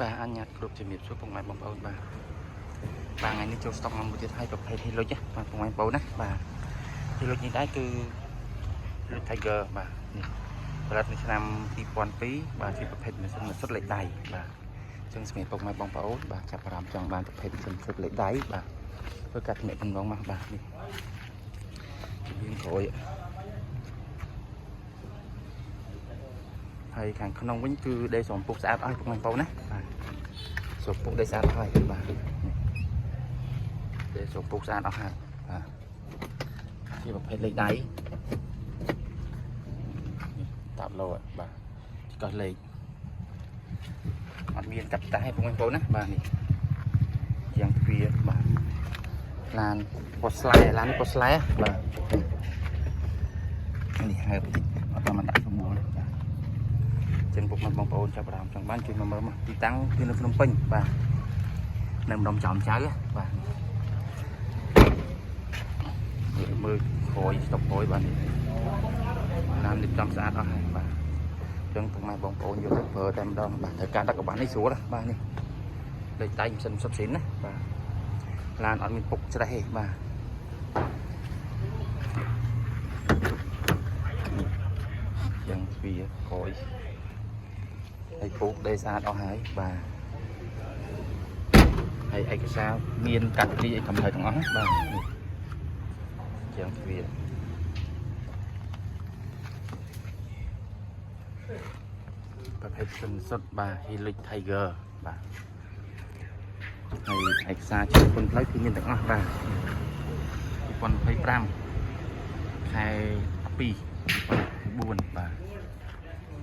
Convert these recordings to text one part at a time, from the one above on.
បាទអញ្ញាតគ្រប់ជំរាបសួរពុកម៉ែបងប្អូនបាទបាទថ្ងៃនេះចូលស្តុកមកមួយទៀតហើយប្រភេទ Hilux ណាបាទពុកម៉ែបងប្អូនណាបាទ Hilux នេះដែរគឺ Hilux Tiger បាទនេះផលិតនៅឆ្នាំ2002បាទជាប្រភេទម៉ាស៊ីនម៉ាសុទ្ធលេខដៃបាទអញ្ចឹងសម្រាប់ពុកម៉ែបងប្អូនបាទចាប់អារម្មណ៍ចង់បានប្រភេទម៉ាស៊ីនសុទ្ធលេខដៃបាទធ្វើការទំនាក់ទំនងមកបាទនេះជំនាញក្រោយហើយខាងក្នុងវិញគឺដេកស្រោមពុកស្អាតអស់ពុកម៉ែបងប្អូនណាបាទស្រោមពុកដេកស្អាតហើយបាទនេះដេកស្រោមពុកស្អាតអស់ហើយបាទជាប្រភេទលេខដៃនេះតាប់លោបាទចកោះលេខអត់មានកាប់តាឲ្យពុកម៉ែបងប្អូនណាបាទនេះជាងទ្វារបាទឡានពណ៌ស្លែឡាននេះពណ៌ស្លែបាទនេះហើបតិចអត់តាមដាក់សម្បូរបាទចឹងពុកម៉ែបងប្អូនចាប់អារម្មណ៍ចង់បានជួយមកមើលមកទីតាំងគឺនៅភ្នំពេញបាទនៅម្ដុំចំចៅបាទមើលក្រោយស្តុកក្រោយបាទនេះឡានរៀបចំស្អាតអស់ហើយបាទចឹងពុកម៉ែបងប្អូនយកទៅប្រើតែម្ដងបាទត្រូវការដឹកកបាក់នេះស្រួលណាបាទនេះលេខដៃមិនសិនសុបសិនណាបាទឡានអត់មានពុកច្រេះទេបាទនេះយ៉ាងទ្វារក្រោយហើយពូកដេកស្អាតអស់ហើយបាទហើយឯកសារមានកាត់រីអីកំត្រូវទាំងអស់ណាបាទនេះជាងទ្វារប្រភេទសិនសុទ្ធបាទ Hilux Tiger បាទហើយឯកសារជាគុណផ្លូវគឺមានទាំងអស់បាទ2025ខែ12 2024បាទ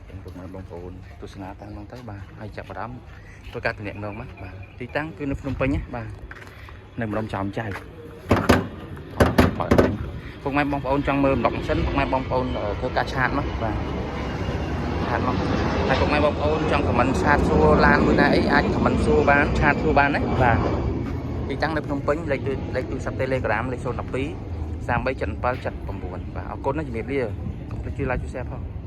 ចឹងពុកម៉ែបងប្អូនទស្សនាតាមហ្នឹងទៅបាទហើយចាប់អារម្មណ៍ធ្វើការទំនាក់ទំនងមកបាទទីតាំងគឺនៅភ្នំពេញណាបាទនៅម្ដុំចំចៅបាទពុកម៉ែបងប្អូនចង់មើលម្ដងសិនពុកម៉ែបងប្អូនធ្វើការ chat មកបាទ chat មកហើយពុកម៉ែបងប្អូនចង់ comment chat សួរឡានមួយណាអីអាច comment សួរបាន chat សួរបានណាបាទទីតាំងនៅភ្នំពេញលេខលេខទូរស័ព្ទ Telegram លេខ012 33 77 79បាទអរគុណណាជំរាបលាកុំភ្លេចជួយ like ជួយ share ផង។